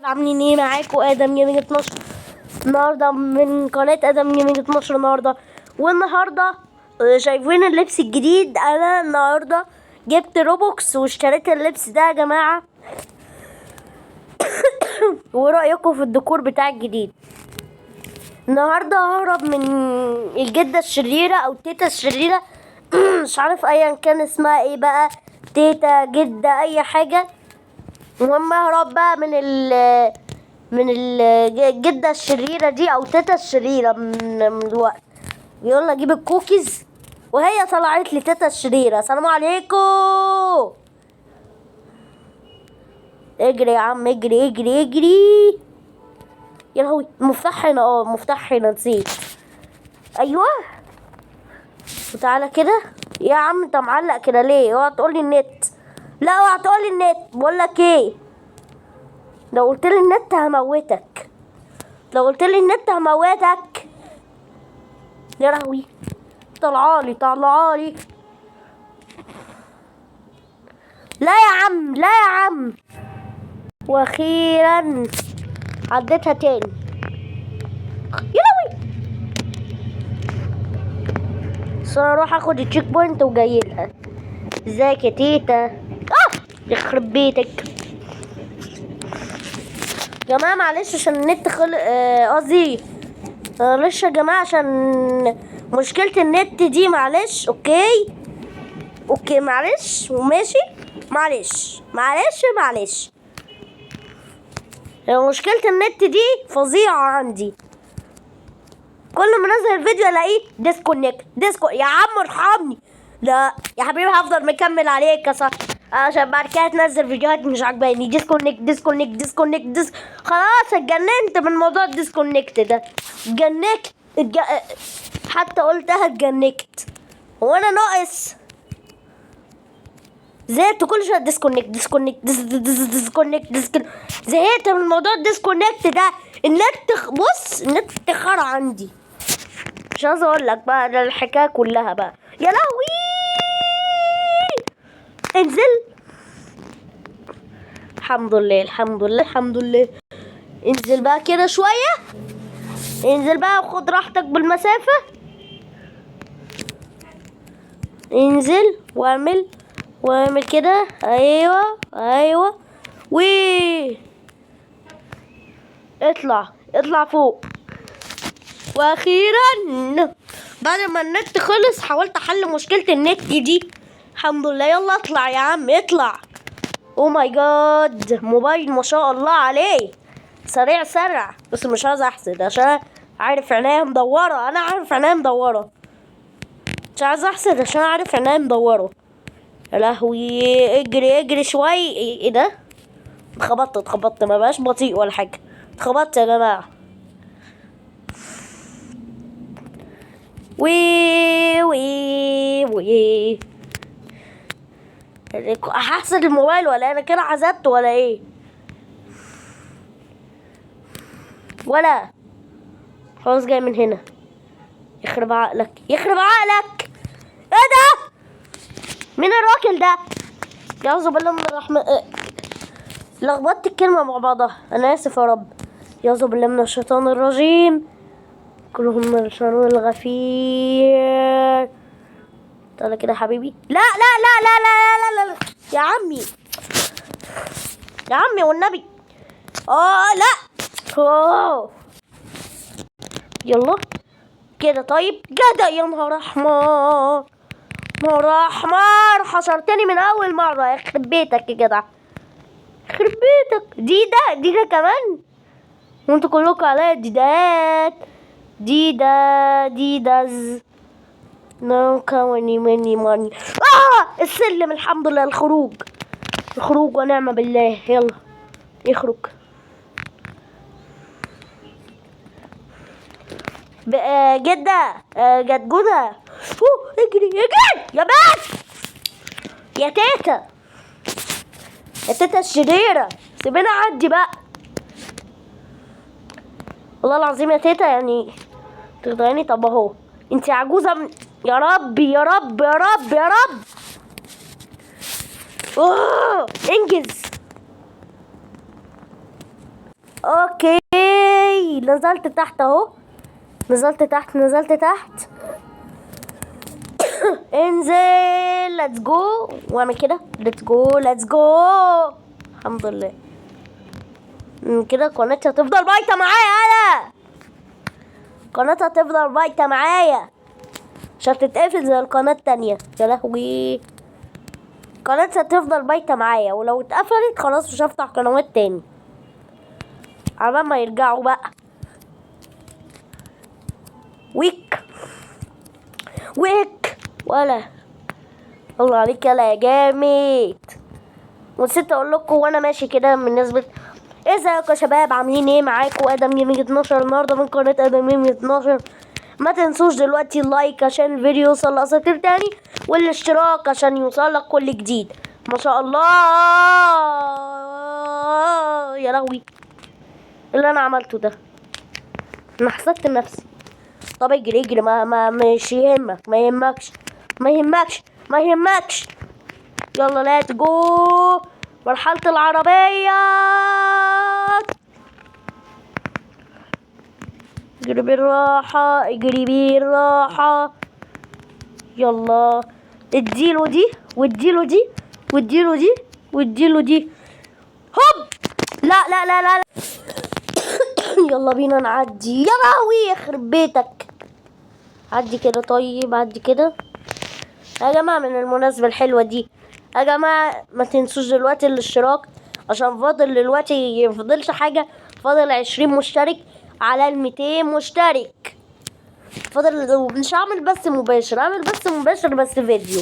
عاملين ايه؟ معاكم ادم Gaming 12 النهارده من قناة ادم Gaming 12. النهارده والنهارده شايفين اللبس الجديد. انا النهارده جبت Robux واشتريت اللبس ده يا جماعه. ورأيكم في الديكور بتاع الجديد؟ النهارده ههرب من الجدة الشريرة او تيتا الشريرة، مش عارف ايا كان اسمها ايه بقى، تيتا، جدة، اي حاجة. المهم اهرب بقى من الجدة الشريرة دي او تيتا الشريرة من الوقت. يلا اجيب الكوكيز، وهي طلعت لي تيتا الشريرة. السلام عليكم. اجري يا عم، اجري اجري اجري. يا لهوي، المفتاح هنا. المفتاح هنا، نسيت. ايوه، وتعالى كده يا عم. انت معلق كده ليه؟ اوعى تقولي النت. لا، اوعى تقولي النت. بقول لك ايه، لو قلت لي النت هموتك. لو قلت لي النت هموتك. يا لهوي، طلعالي طلعالي. لا يا عم، لا يا عم. واخيرا عديتها تاني. يا لهوي، بس انا اروح اخد ال checkpoint وجايلها. ازيك يا تيتا؟ يخرب بيتك يا جماعه، معلش عشان النت خلق، قصدي معلش يا جماعة عشان مشكلة النت دي، معلش. okay okay، معلش وماشي، معلش معلش معلش. مشكلة النت دي فظيعة عندي. كل ما انزل الفيديو الاقيه disconnect disco. يا عم ارحمني. لا يا حبيبي، هفضل مكمل عليك يا صاحبي عشان بعد كده تنزل فيديوهات مش عجباني. disconnect disconnect disconnect dis. خلاص اتجننت من موضوع ال disconnect ده. اتجننت، حتى قلتها اتجنكت. هو انا ناقص؟ زهقت، كل شوية disconnect disconnect disconnect disconnect. زهقت من موضوع ال disconnect ده. النت بص، النت خرا عندي. مش عايزه اقول لك بقى، ده الحكاية كلها بقى. يا لهوي، انزل. الحمد لله الحمد لله الحمد لله. انزل بقى كده شوية، انزل بقى وخد راحتك بالمسافة. انزل واعمل واعمل كده. ايوه ايوه، و اطلع اطلع فوق. واخيرا بعد ما النت خلص حاولت احل مشكلة النت دي، الحمد لله. يلا اطلع يا عم، اطلع. oh my God، موبايل ما شاء الله عليه، سريع سرع. بس مش عايز احسد عشان عارف عينيا مدورة. انا عارف عينيا مدورة، مش عايز احسد عشان عارف عينيا مدورة. يا لهوي، اجري اجري شوي. ايه ده؟ اتخبطت اتخبطت، ما بقاش بطيء ولا حاجة. اتخبطت يا جماعة. وي وي وي، هحسد الموبايل ولا انا كده حسدت ولا ايه؟ ولا خلاص جاي من هنا. يخرب عقلك يخرب عقلك. ايه ده؟ مين الراجل ده؟ يعوذ بالله من الرحمن. لخبطت الكلمة مع بعضها، أنا آسف يا رب. يعوذ بالله من الشيطان الرجيم. كلهم من الشر الغفير. تعالى كده يا حبيبي. لا لا لا لا لا لا لا لا يا عمي، يا عمي والنبي. لا. يلا كده. طيب كده. يا نهار احمر، نهار احمر، حشرتني من اول مرة. يخرب بيتك يا جدع، يخرب بيتك. دي ده، دي ده كمان. وانتوا كلكم عليا ديدات. دي ده، دي داز. نو كوني مني ماني. السلم، الحمد لله. الخروج، الخروج ونعم بالله. يلا اخرج. جدة، جدجودة. اجري اجري يا بنت، يا تيتا، يا تيتا الشريرة، سيبينا عدي بقى. والله العظيم يا تيتا تخدعيني. طب اهو انت عجوزة من... يا رب يا رب يا رب يا رب. انجز. okay، نزلت تحت اهو، نزلت تحت، نزلت تحت. انزل، let's go. واعمل كده، let's go، let's go. الحمد لله. كده قناتي هتفضل بايته معايا. انا قناتي هتفضل بايته معايا، مش هتتقفل زي القناة التانية. يا لهوي، قناتي هتفضل بايته معايا، ولو اتقفلت خلاص مش هفتح قنوات تاني عبال ما يرجعوا بقى. ويك ويك، ولا الله عليك يلا يا جامد. ونسيت اقول لكم وانا ماشي كده بالنسبة، ازيكم يا شباب، عاملين ايه؟ معاكم ادم Gaming 12 النهارده من قناة ادم Gaming 12. ما تنسوش دلوقتي ال like عشان الفيديو يوصل لاساطير تاني، والاشتراك عشان يوصلك كل جديد. ما شاء الله، يا لهوي اللي انا عملته ده، انا حسدت نفسي. طب اجري اجري، ما مش يهمك، ما يهمكش، ما يهمكش، ما يهمكش. يلا let's go، مرحلة العربيات. اجري بالراحة، اجري بالراحة. يلا اديله دي، واديله دي، واديله دي، واديله دي. هوب، لا لا لا لا، لا. يلا بينا نعدي. يا لهوي يخرب بيتك، عدي كده. طيب عدي كده يا جماعة. من المناسبة الحلوة دي يا جماعة، ما تنسوش دلوقتي الاشتراك، عشان فاضل دلوقتي يفضلش حاجة، فاضل 20 مشترك على 200 مشترك. فاضل، مش هعمل بث مباشر، هعمل بث مباشر بس فيديو.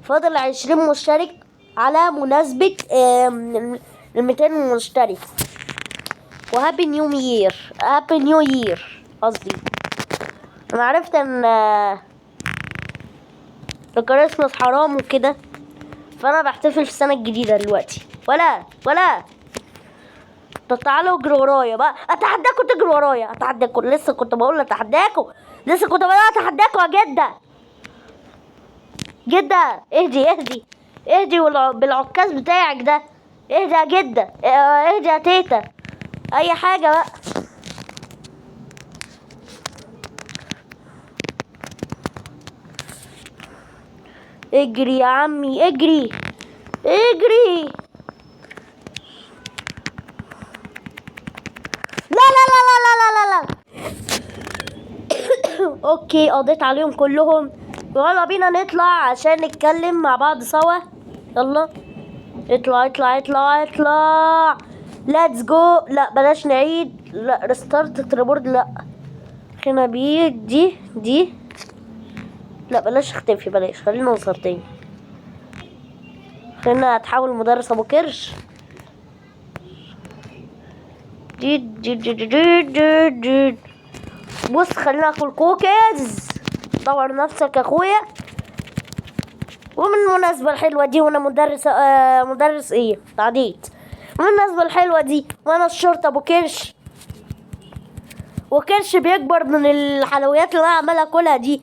فاضل 20 مشترك على مناسبة 200 مشترك. و happy new year، happy new year قصدي. انا عرفت ان الكريسماس حرام وكده، فانا بحتفل في السنة الجديدة دلوقتي. ولا طب تعالوا اجروا ورايا بقى، اتحداكوا تجروا ورايا، اتحداكوا. لسه كنت بقول اتحداكوا، لسه كنت بقول اتحداكوا يا جدة. جدة اهدي اهدي اهدي، بالعكاز بتاعك ده. اهدي يا جدة، اهدي يا تيتا، اي حاجة بقى. اجري يا عمي، اجري اجري. لا لا لا لا لا لا لا. okay قضيت عليهم كلهم. يلا بينا نطلع عشان نتكلم مع بعض سوا. يلا اطلع اطلع اطلع اطلع، let's go. لا بلاش نعيد، لا restart teleport، لا خلينا بيه دي دي، لا بلاش اختفي، بلاش، خلينا نظهر تاني. خلينا اتحول مدرس ابو كرش. دي دي دي دي دي دي دي. بص خلينا اكل كوكيز. دور نفسك يا اخويا. ومن المناسبة الحلوة دي وانا مدرس، مدرس ايه تعديت. من المناسبة الحلوة دي وانا الشرطة ابو كرش، وكرش بيكبر من الحلويات اللي انا عمال اكلها دي.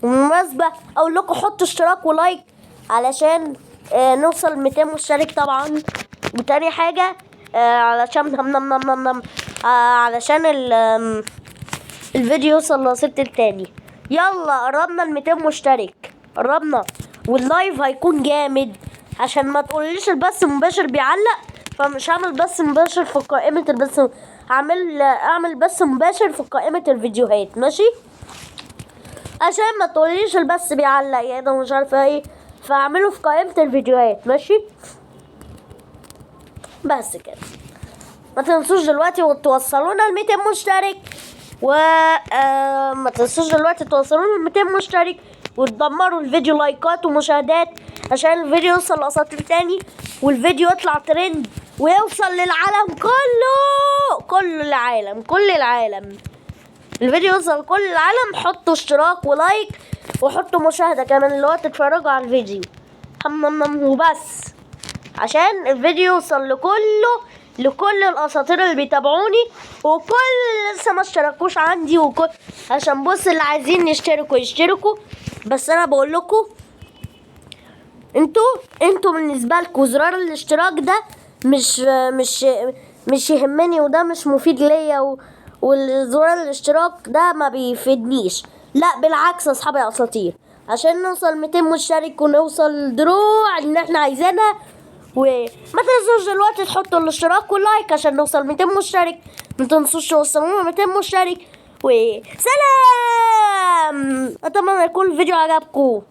وبالمناسبة اقول لكم حطوا اشتراك و like علشان نوصل 200 مشترك طبعا. وتاني حاجة، علشان نم نم نم نم نم، علشان الفيديو يوصل لوصيلة التاني. يلا قربنا ال 200 مشترك، قربنا، وال live هيكون جامد. عشان ما تقوليش البث المباشر بيعلق، فمش هعمل بث مباشر في قائمة البث، اعمل بث مباشر في قائمة الفيديوهات، ماشي؟ عشان ما تقوليش البث بيعلق يا ده مش عارفة ايه، فاعمله في قائمة الفيديوهات، ماشي؟ بس كده. ما تنسوش دلوقتي وتوصلونا ل 200 مشترك، و ما تنسوش دلوقتي توصلونا ل 200 مشترك وتدمروا الفيديو لايكات ومشاهدات عشان الفيديو يوصل لاساطير تاني، والفيديو يطلع ترند ويوصل للعالم كله، كل العالم، كل العالم. الفيديو يوصل كل العالم. حطوا اشتراك و like وحطوا مشاهدة كمان اللي هو تتفرجوا على الفيديو هم هم هم وبس، عشان الفيديو يوصل لكل الاساطير اللي بيتابعوني وكل اللي لسه ما اشتركوش عندي، وكل عشان بص اللي عايزين يشتركوا يشتركوا. بس انا بقول لكم انتوا بالنسبه لكم زرار الاشتراك ده مش مش يهمني، وده مش مفيد ليا، والزرار الاشتراك ده ما بيفيدنيش. لا بالعكس يا اصحابي الاساطير، عشان نوصل 200 مشترك ونوصل دروع اللي احنا عايزينها. وما تنسوش دلوقتي تحطوا الاشتراك وال like عشان نوصل 200 مشترك. ما تنسوش توصلونا 200 مشترك. وسلام، اتمنى يكون الفيديو عجبكم.